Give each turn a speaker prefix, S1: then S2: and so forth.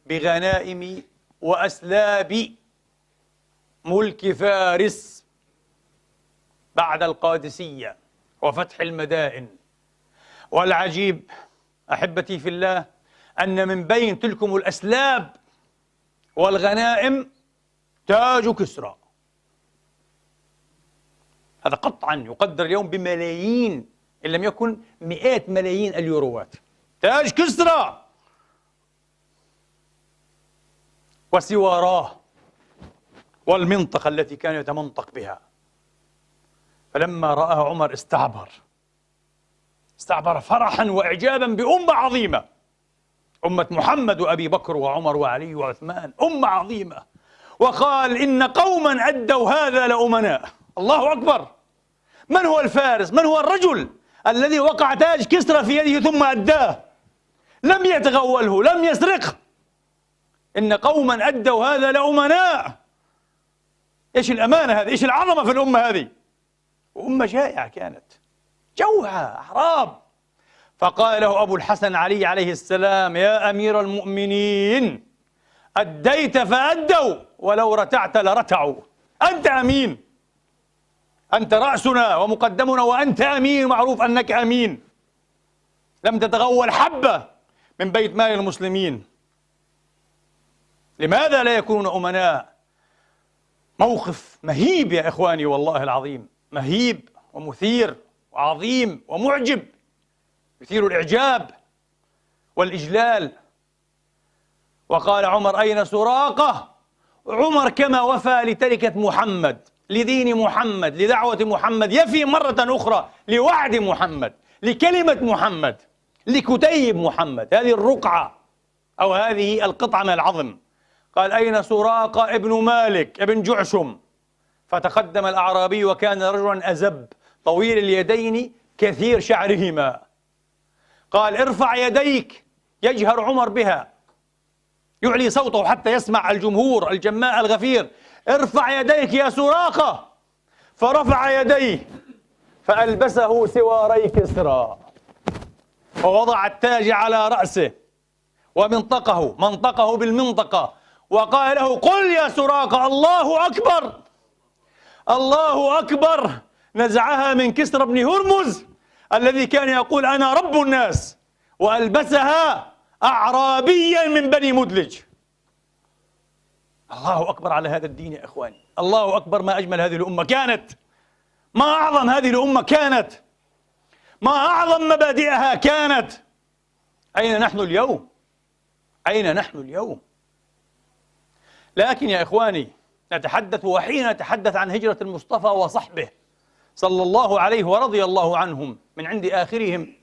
S1: بغنائم وأسلاب ملك فارس بعد القادسية وفتح المدائن. والعجيب أحبتي في الله أن من بين تلكم الأسلاب والغنائم تاج كسرى، هذا قطعا يقدر اليوم بملايين إن لم يكن مئات ملايين اليوروات. تاج كسرى وسواراه والمنطقة التي كان يتمنطق بها. فلما رآه عمر استعبر فرحا وإعجابا بأمة عظيمة، أمة محمد وأبي بكر وعمر وعلي وعثمان، أمة عظيمة، وقال إن قوما أدوا هذا لأمناء. الله أكبر! من هو الفارس؟ من هو الرجل الذي وقع تاج كسرى في يده ثم أداه؟ لم يتغوله، لم يسرقه. إن قوما أدوا هذا لأمناء. إيش الأمانة هذه؟ إيش العظمة في الأمة هذه؟ وأمة جائعة كانت، جوعى أحراب. فقال له أبو الحسن علي عليه السلام: يا أمير المؤمنين، أديت فأدوا ولو رتعت لرتعوا. أنت أمين، أنت رأسنا ومقدمنا، وأنت أمين، معروف أنك أمين، لم تتغول حبة من بيت مال المسلمين. لماذا لا يكونون أمناء؟ موقف مهيب يا إخواني، والله العظيم مهيب ومثير وعظيم ومعجب، يثير الإعجاب والإجلال. وقال عمر: أين سراقة؟ عمر كما وفى لتركة محمد، لدين محمد، لدعوة محمد، يفي مرة أخرى لوعد محمد، لكلمة محمد، لكتيب محمد، هذه الرقعة أو هذه القطعة من العظم. قال: أين سراقة ابن مالك ابن جعشم؟ فتقدم الأعرابي وكان رجلا أزب طويل اليدين كثير شعرهما. قال: ارفع يديك. يجهر عمر بها، يعلي صوته حتى يسمع الجمهور الجماء الغفير: ارفع يديك يا سراقة. فرفع يديه فألبسه سواري كسرى ووضع التاج على رأسه منطقه بالمنطقة، وقال له: قل يا سراقة الله أكبر، الله أكبر. نزعها من كسرى بن هرمز الذي كان يقول أنا رب الناس، وألبسها أعرابيا من بني مدلج. الله أكبر على هذا الدين يا إخواني، الله أكبر. ما أجمل هذه الأمة كانت، ما أعظم هذه الأمة كانت، ما أعظم مبادئها كانت. أين نحن اليوم؟ أين نحن اليوم؟ لكن يا إخواني، نتحدث وحين نتحدث عن هجرة المصطفى وصحبه صلى الله عليه ورضي الله عنهم من عند آخرهم